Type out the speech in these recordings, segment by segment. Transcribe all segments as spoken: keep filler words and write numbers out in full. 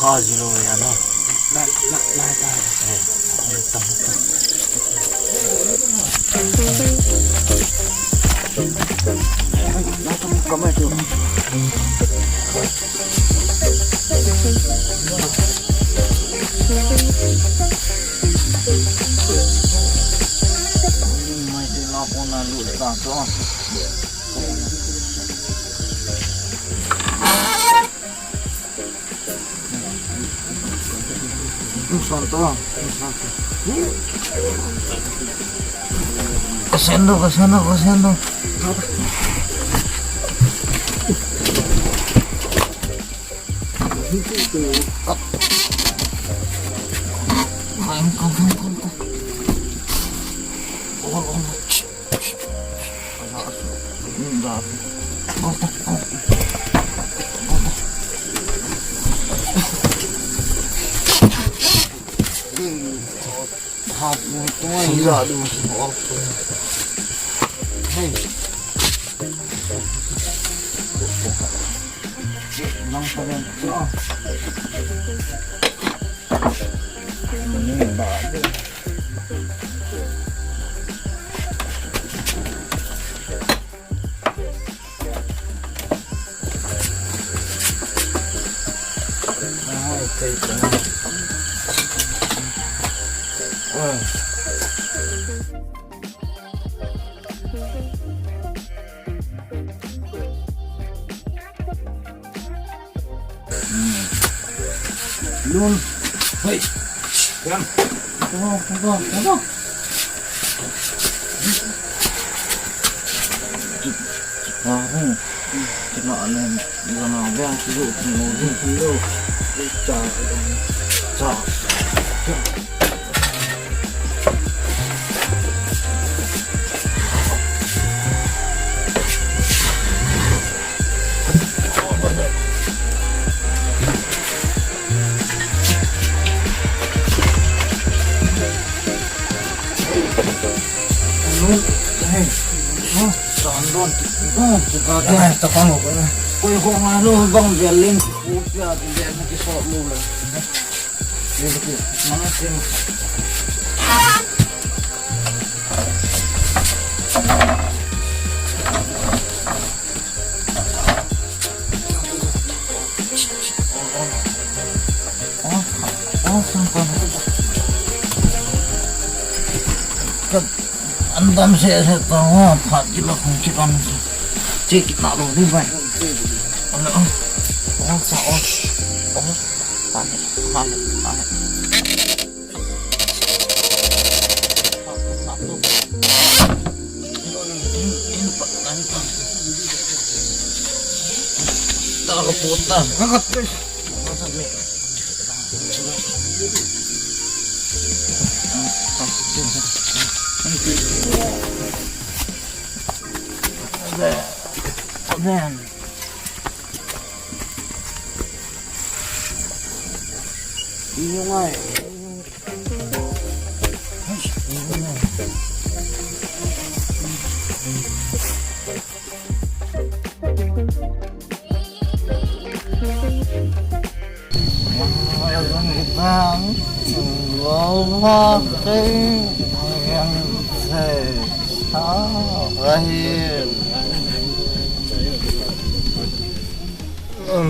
Ka zero ya na. La, la, la, la. Eh, tam, tam. Kamai tu. Mai te la pon na lu ta to. Santo, Santo. Kasian tu, kasian tu, kasian tu. Kau, kau, kau, kau, kau. Oh, oh, oh. Lun. Hei. Yan. Tunggu, tunggu, tunggu. Ah, hmm. Kena alen. Jangan biar tidur, tidur, tidur. Cak, cak. Koi ho nga lo bang bel ling, ko pia ti le na kisot lo le. Ye ki, mana sim. An dam se se ta wa phat ki la khong ki kan se. Che ki na lo ni bai. Ala, oh. Oh, sa, oh. Oh. Phat, phat, phat.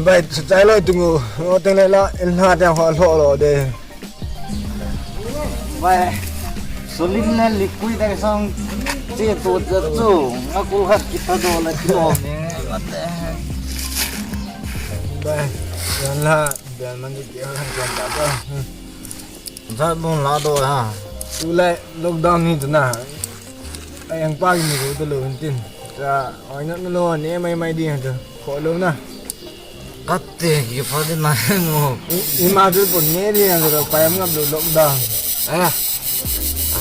Bai, chai loi tung u, o teng le la, in ha teng ho lo lo de. Bai, solin na likui dang sang che to cha chu, nga kul khat ki ta do la ki lo. Bai, yan la, yan man ki han kan ta ta. Za bon la do ha. Tu le lockdown ni tu na. Ai ang pa ni ko to lo tin. Cha, ai na lo ne mai mai di ha to. Ko lo na. Kate, ki pha de na mo. I, i ma du pon ne ri na ro pa yam ngap du lockdown. Ala.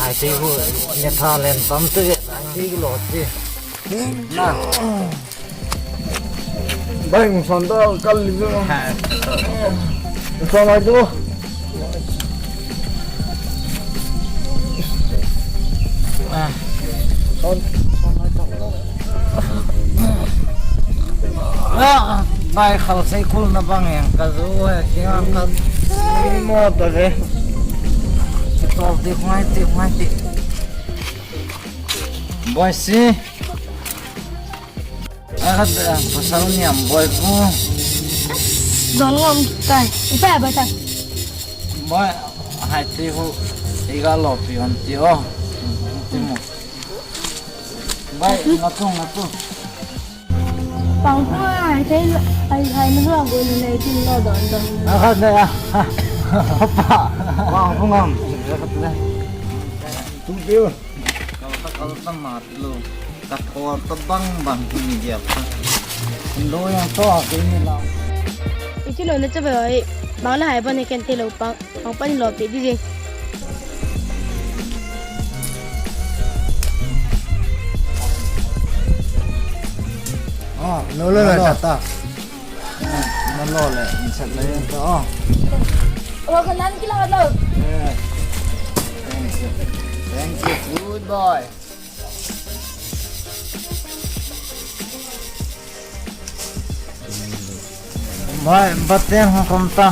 Ai te ko ne tha len tam te, ai te ko lo te. Na. Bai, mu san ta kal li du. Ha. Mu san lai du. Ah. Son, son lai ta. Ah. Bai khal sei khul na bang yang ka zu he, ki ang ka. Mo to le. Ki to ti ngai ti ngai ti. Boy si. Ahat, ah, pasal ni am boy ko. Don ngom tai. Ipa ba ta. Boy, hai ti ho. Iga lo pi hon ti o. Ti mo. Boy, na tu, na tu. Pang ko ai te ai ai na lo go ni nei ti lo don don. Ahat na ya. Hopa. Wa ko ngam. Tu biu. Kal ta kal ta mat lo. Ka thol ta bang bang hi ni dia pa. Lo yang to ke ni la. Ichi lo na cha ba ai. Bang la hai ba ni ken te lo pang. Pang pa ni lo pi di di. Ah, lo lo la ta ta. Na lo le, insat le yan to. Oh. Wa ka nan kila lo. Yeah. Thank you. Thank you, good boy. Bai, baten hong kom ta.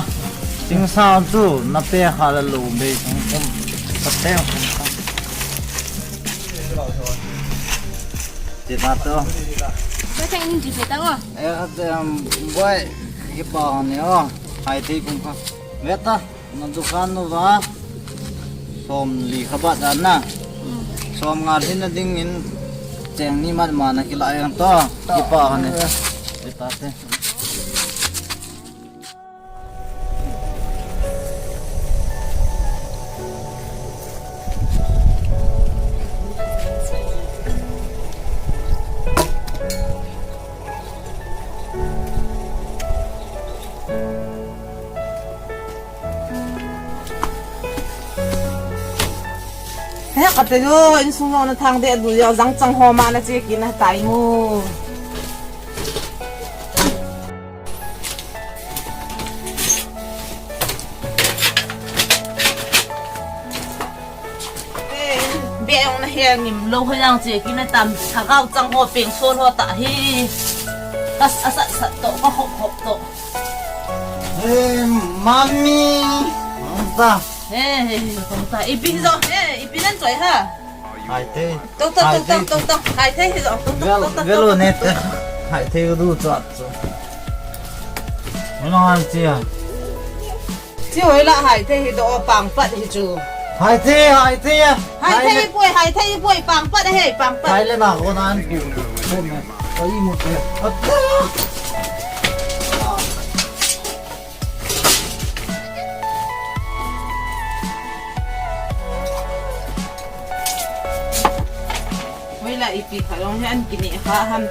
Ting sao chu, na pe kha la lo be hong kom. Baten hong kom ta. Ti ta to. Ba sa inin ti ta ngo. Eh, at, um, boy, ki pa ni o. Hai ti kum kha. Ve ta. Na dukan nu va som li kha bat dan na. Som nga din na ding in cheng ni mat ma na kila yang to. Ki pa ha ne. Ki pa te. He, kate jo, insung jong na thang de du jo, jang chang ho ma na che ki na tai mu. Be ong na he ngim lo ho jang che ki na tam, thagau chang ho peng sol ho ta hi. Ka sa sat sat to, ka hop hop to. Hey, mommy. Kong ta. Hey, hey, kong ta. Ipi jo, hey, ipi nan choi ha. Hai te. To, to, to, to, to, to. Hai te hi jo. To, to, to, to, to. Velo ne te. Hai te du chat chu. Mo han chia. Chi hoi la hai te hi do pang pat hi chu. Hai te, hai te. Hai te poi, hai te poi pang pat he, pang pat. Hai le na ko nan ku. Ko me. Ko i mu te. Ata. Hoi la ipi kha long he an kini kha ham.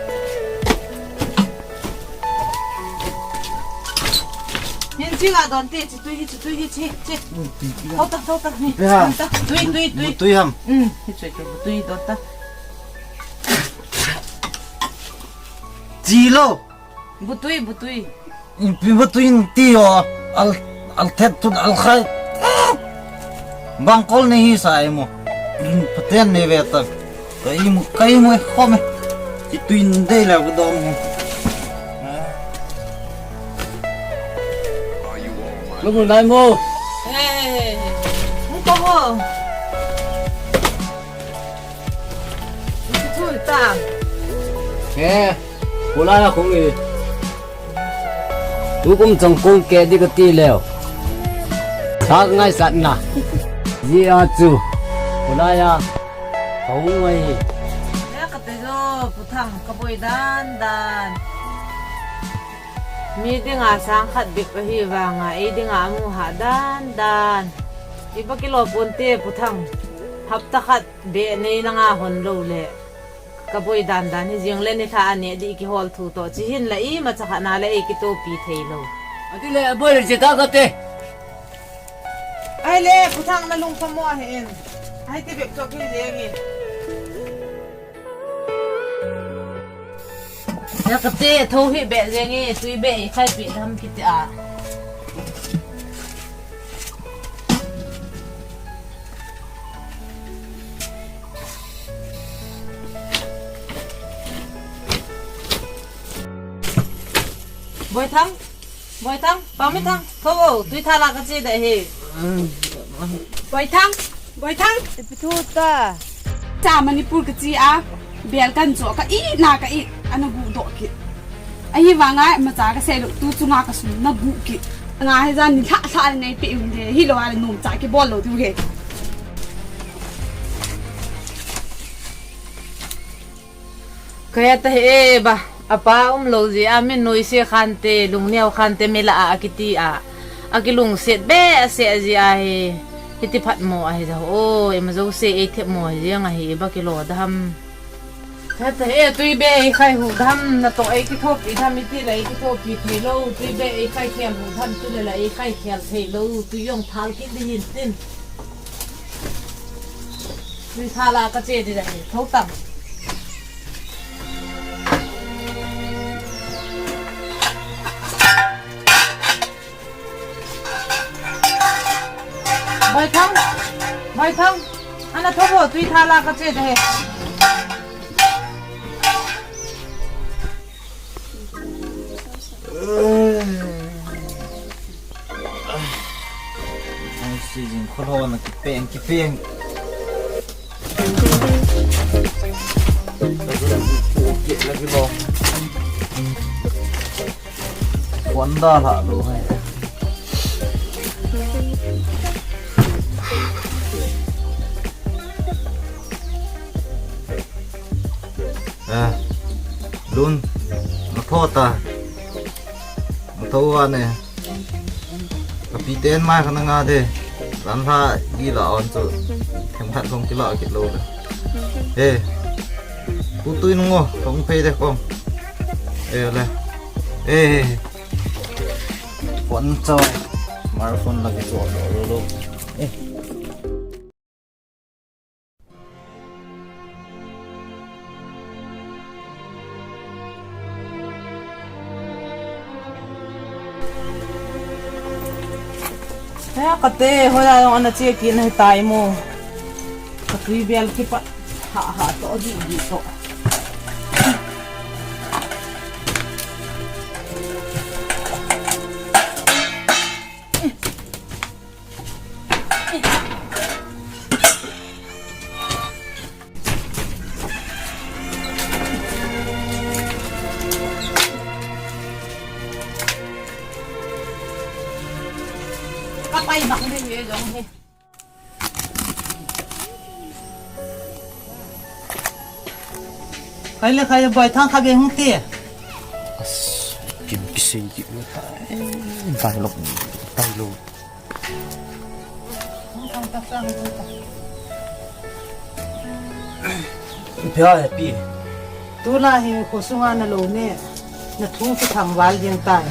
Hin chi la don te, chi tui hi, chi tui hi, chi, chi. Thau ta, thau ta, ni. Tui ham. Tui, tui, tui. Tui ham. Um, hi chi tui, tui don ta. Chi lo. Butui, butui. Ipi butui ti o, al, al thet tun al khai. Bang kol ni hi sa imo. Pathen ni ve ta. Ka imu, ka imu khom e. Ti tui dei la bu dong. Lu bu nai mo. Hey. Mu ko ho. Chu ta. He. Pulai a khong i. Tukum chang kong ke di kati leo. Sa ngaisat na. Ji a chu. Pulai a. Khong ngai. Ya kate jo, Pu Thang, ka boi dan dan. Mi dinga sang khat bep ahi vanga, ei dinga amu ha dan dan. Iba kilo ponte, Pu Thang. Hapta khat be nei nanga hon lo le. Ka boi dan dan hi jing le ni tha ani di kihol thu to. Chi hin la imacha khat na le ei kitopi thei lo. Ati le boi le chi ta kate. Ai le, Pu Thang na lung pamo ahin. Ai ti bep to ki le ngi. Ya kate, tho hi be jeng e, tui be i khai pi dam kiti a. Boithang, Boithang, Paominthang, tho o, tui thala kache ding ahi. Boithang, Boithang. Ipi thu ta? Cha Manipur kache a, bel kahin choh ka it na ka it, ana guh doh kit. Ahivanga imacha kasei lou, tu chunga kasum na guh kit. Nga hija nilhah lhah nei pe um de, hilou a le nomcha kibol lou diu ahi. Kaya ta he ba, apa umlou jeh a min noise khante, lungneo khante mela a akiti a, akilungset behseh jeh ahi, hiti phatmo ahi ja ho, ima jouse eithepmo jeng ahi, iba kilo dam. Kaya ta he, tui be eikhai hu dam, natoh eikithopi dam, iti la eikithopi thei lou, tui be eikhai khel hu dam, tule la eikhai khel thei lou, tui jong thal kit ding hin tin. Tui thala kache ding ahi, tho tam. Boithang, Boithang, ana tho o, tui thala kache ding ahi. Ai, si jing kholhona kipeng, kipeng. Lagi, lagi lo. Phone dalha lou hai. Eh, Lun, natho ta. Natho uva ne. Kapi ten mai khana nga de. Ran ha gi la on chu. Themkhat jong kila kit lou le. Eh. Tutui nungo, tong phei de kong. Eh, le. Eh. Phone cho. Smartphone lagi cho lo lo lo. Eh. He, kate, hoiya jong ana che kit nahi tai mo. Katui bel kipat ha ha to di di to. Kapai bang ni ye jong he. Khai le khai le, Boithang, kha be hung te. As, kim kisei ki u ta. Bai lok, bai lok. Pia, pia. Tuna hi khosunga nalou ne. Nathung chu thangval jeng tai.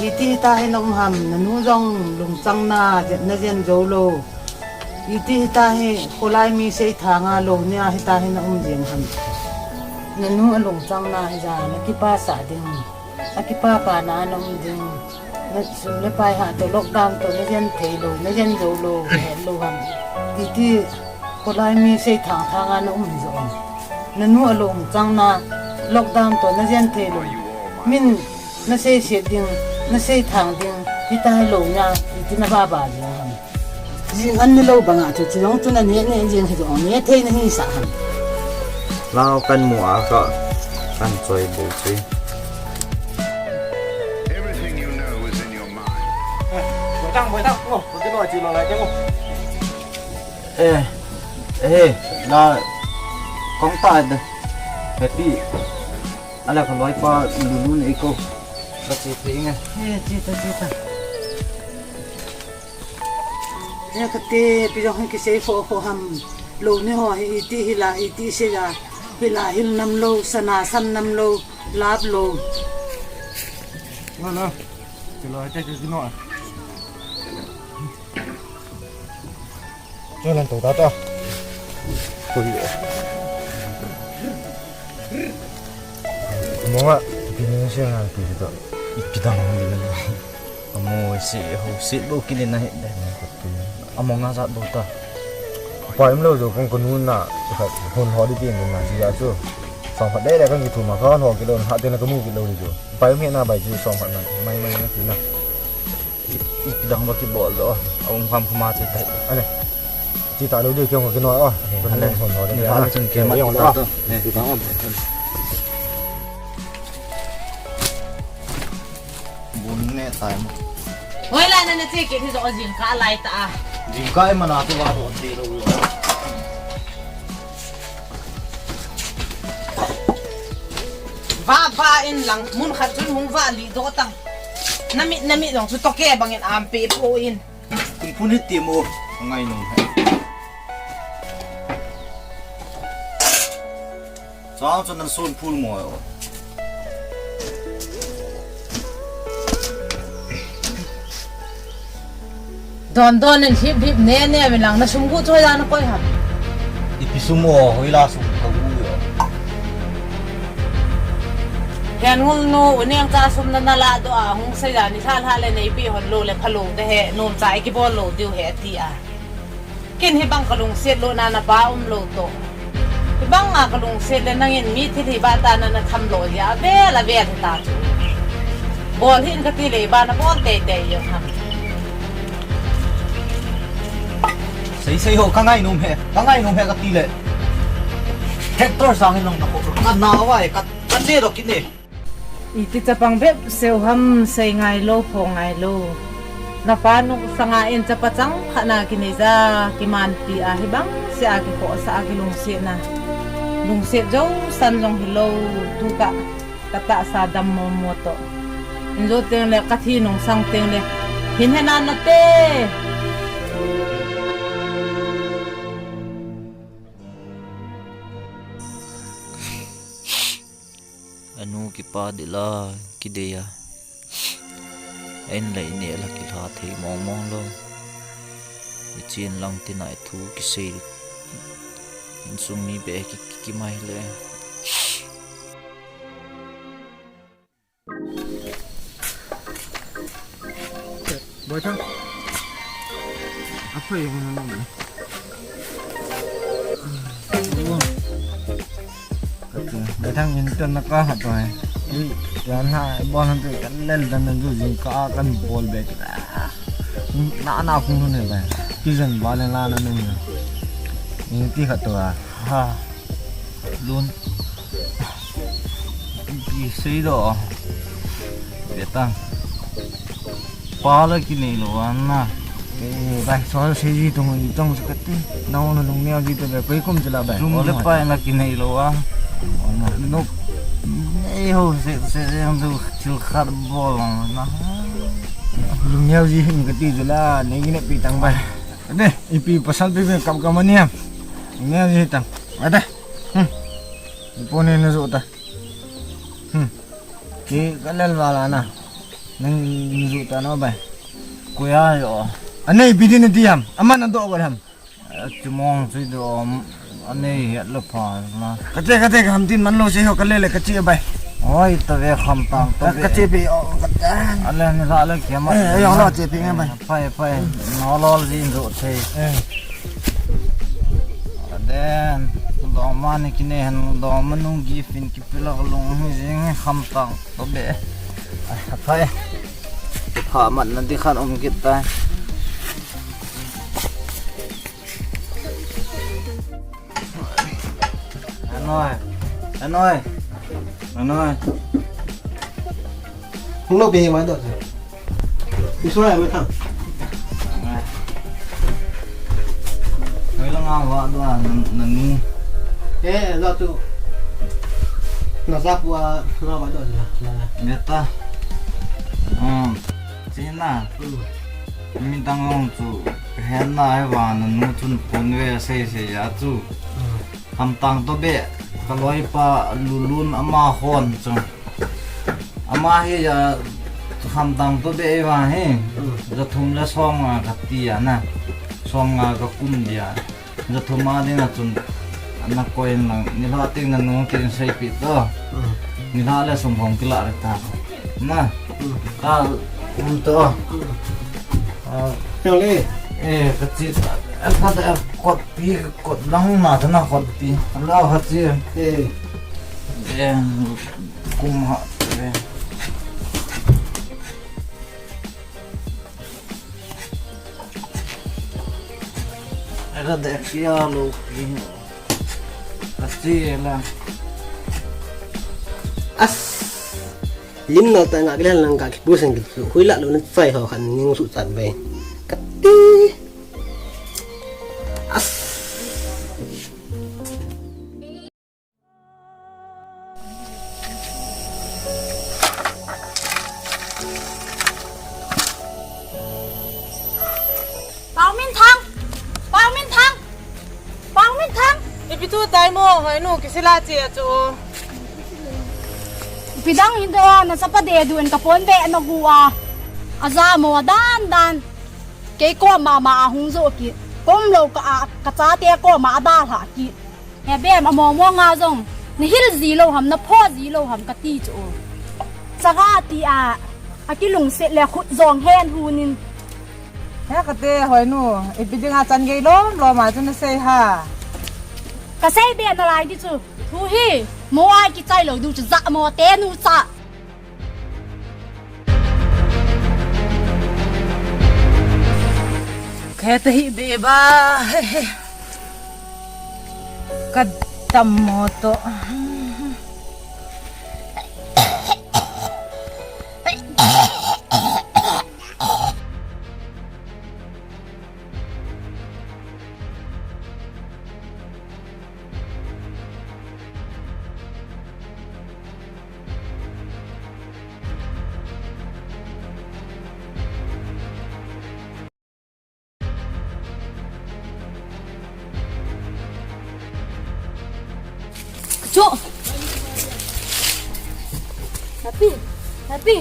Iti hita hi na um ham, nanu jong lungchang na, na jen jou lou. Iti hita hi, kholai mi seithang a lou nia hita hi na um jeng ham. Nanu alungchang na hija, nakipasah ding. Akipapa na a na um ding. Nasum le pai ha to lockdown to na jen thei lou, na jen jou lou, na het lou ham. Iti kholai mi seithang thang a na um hi jo. Nanu alungchang na lockdown to na jen thei lou. Min na seiset ding, na seithang ding, hita hi lou nia, iti na baba jeng ham. Jing an ni lou banga chu, chu jong chu na ne ne jeng hi jong ne thei na hi sa ham. Lao kan mu a ka, kan choi bo chu. Everything you know is in your mind. Eh, Boitang, Boitang, ngo, ko ti lo chi lo lai te ngo. Eh, eh, la, kong ta de. Happy. Ala ka loi pa lulu nei ko. Ka che thei nge. Eh, che ta, che ta. Eh, kate, pi jong hi kisei kho kho ham. Lou ni ho hi iti hila, iti se la. Hila hil nam lou, sana san nam lou, lap lou. Wala. Che lo te ke no. Cho lan to ta ta. Koi. Mo nga, pi ni se nga pi ta. Ipi dang ni na. Amo se ho se lo ki le na he da na ko tu. Amo nga za do ta. Pa im lo jo kong ko nu na. Hon ho di tin na ji ya chu. Sawm khat le le kan kithum a, ka hon ho kilo, ha te na ka mu kilo ni chu. Pai mi na bai chu sawm khat na, mai mai na ti na. I, i dang ba kibol do. A um kham khama che tai. Ale. Ti ta lo de kyong ka kino a. Eh, ale. Hon ho de. Ni ale chun ke ma ti ta to. Eh. Ti ta on. Bun ne tai mo. Hoi la na na che ke thi zo jingkah lai ta a. Jingkah e mana tu va ro ti lo. Va va in lang mun khat chun hung va li do tang. Na mit na mit jong chu to ke bangin am pe po in. Kun pun hi ti mo ngai nung. Chang chun nan sun phul mo. Don don in hip hip ne ne mi lang na sum gu choi da na koi ham. Ipi sum o, hoi la sum ka gu yo. Hian ngul nu, u neng cha sum na na la do a, hung sei da ni hla hla le nei pi hon lo le pha lo te he, nom cha i ki bol lo diu he ti a. Ken hibang ka lungset lona na pa um lo to. Hibang a ka lungset le nangin mi thil hi ba ta na na tham lo dia vel a vel hi ta chu. Bol hin ka ti le ba na bol tei tei yo ham. Sei sei ho ka ngai nom he, ka ngai nom he ka ti le. Tractor sang in long na ko ka na wa e ka ka ne ro ki ne. Iti chapang bep seu ham sei ngai lo, pho ngai lo. Na pa nu sanga in chapa chang khat na kinei ja, kimanpi a hibang sia kikhohsa a kilungsetna. Lungset jo san jong hi lo, tu ka, ka tahsa dam mo mo to. In jo teng le, ka thi nung sang teng le, hin he na na te. Anu kipa dila kidei a. Ain lei ne la kilha thei mong mong lo. Ichin lang tina thu kisei. Insung mi be ki, ki, ki mai le. Boy Thang. Apa yang mana? Boy Thang, in tan na ka hat bai. Ui, yan ha, bon han tu kan lel dan na du jing ka kan bol be. Na na khung ne bai. Ki jan ba le la na ne. In ti khat to a. Ha. Lun. Ki sei do. Be ta. Pa la kinei lo a na. Eh, bai, so sei ji tung, i tung sa kati. Na na lung ne ji to be, koi kum jila bai. Lung le pa la kinei lo a. Nok. Nei ho se se yang du thil khat bol na. Lung ne ji hin kati jila, nei ne pi tang bai. Ade, ipi pasal pi pi kam kam ni am. Lung ne ji tang. Ade. Hmm. Ipo ne na jo ta. Hmm. Ki ka lel wala na. Nang ni ju ta no bai. Kuya yo. Anei bidin diam. Aman ado ko ham. Chimong chu do. Anei het lo pha na. Kate kate ham tin man lo se ho ka lele ka chi bai. Oi, to ve kham tang to ve. Ka chi bi o ka tan. Ale ni la le ke ma. Eh, yo lo chi bi ngai bai. Phai phai. No lol jin ru thei. Eh. Aden. Do ma ni kine han do ma nung gi fin ki pilak lung hi jing kham tang. Tobe. Ai, aphai. Pha mat na di khan um kit tai. Anoi. Anoi. Anoi. Hung lo be ma do. Isua ya me thang. Hoi la nga wa do na, na nu. Eh, lo tu. Na sa pu a, na wa do la. La. Beta. Um, China. Mm. Mi dang ong chu. Hen na he wa na nu chun pon ve sei sei ya chu. Mm. Hamtang to be, ka loipa Lulun ama hon chu. Ama hi ja hamtang to be va hi. Mm. Jathum le som nga ka ti a na. Som nga ka kum dia. Jathum a ding a chun na koi na ni la ting na nu tin sei pi to. Mm. Ni la le som hong kila re ta. Na. Mm. Ta um to. Mm. Ah. Yo le. Eh, ka chi. Ka ta kot Pi kot lang na ta na kot pi. Ala ha chi. Eh. Em, kum ha, em. Era de kia lo ki. Asti ela. As. Lim na ta nga kila lang ka ki pusen ki su. Hui la lo na sai ho khan ning su chan bai. Kati. As. Pau Min Thang! Pau Min Thang! Pau Min Thang! Ipi thu tai mo, hoi nu, kisila che a chu. Ipi dang hin do, na sapa de du en ka pon be na gu a. A ja mo dan dan. Kei ko ma ma a hung zo ki. Kom lo ka a, ka cha te ko ma da la ki. He bem, a mong mong a jong, na hil ji lo ham, na pho ji lo ham ka ti chu. Chaga ti a, a kilungset le khut jong hen hunin. He ka te hoi nu, ipi dinga chan gei lom lom a chu na sei ha. Ka sei be na lai di chu. Thu hi, mo ai ki chai lo du chu ja mo te nu cha. Khe ta hi be ba. Ka dam mo to. Chu. Happy. Happy.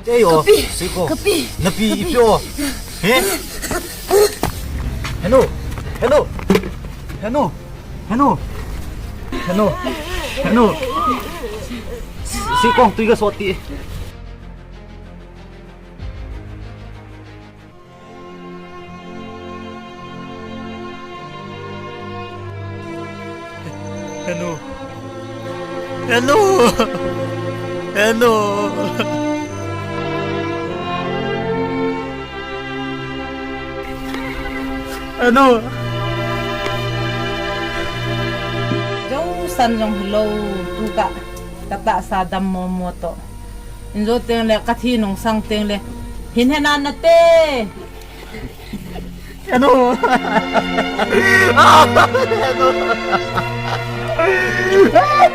Te yo, kapi, siko. Kapi. Napi, kapi. Ipio. He? Henu. Henu. Henu. Henu. Henu. Henu. Sikong tui ka soti. Henu. Henu. Henu. Henu. Jou san jong hilou tu ka, ka tahsa dam mo mo to. Injo teng le, ka thi nung sang teng le. Hin hena na te. Henu. Henu.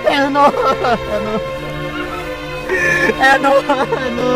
Henu. Henu. Henu.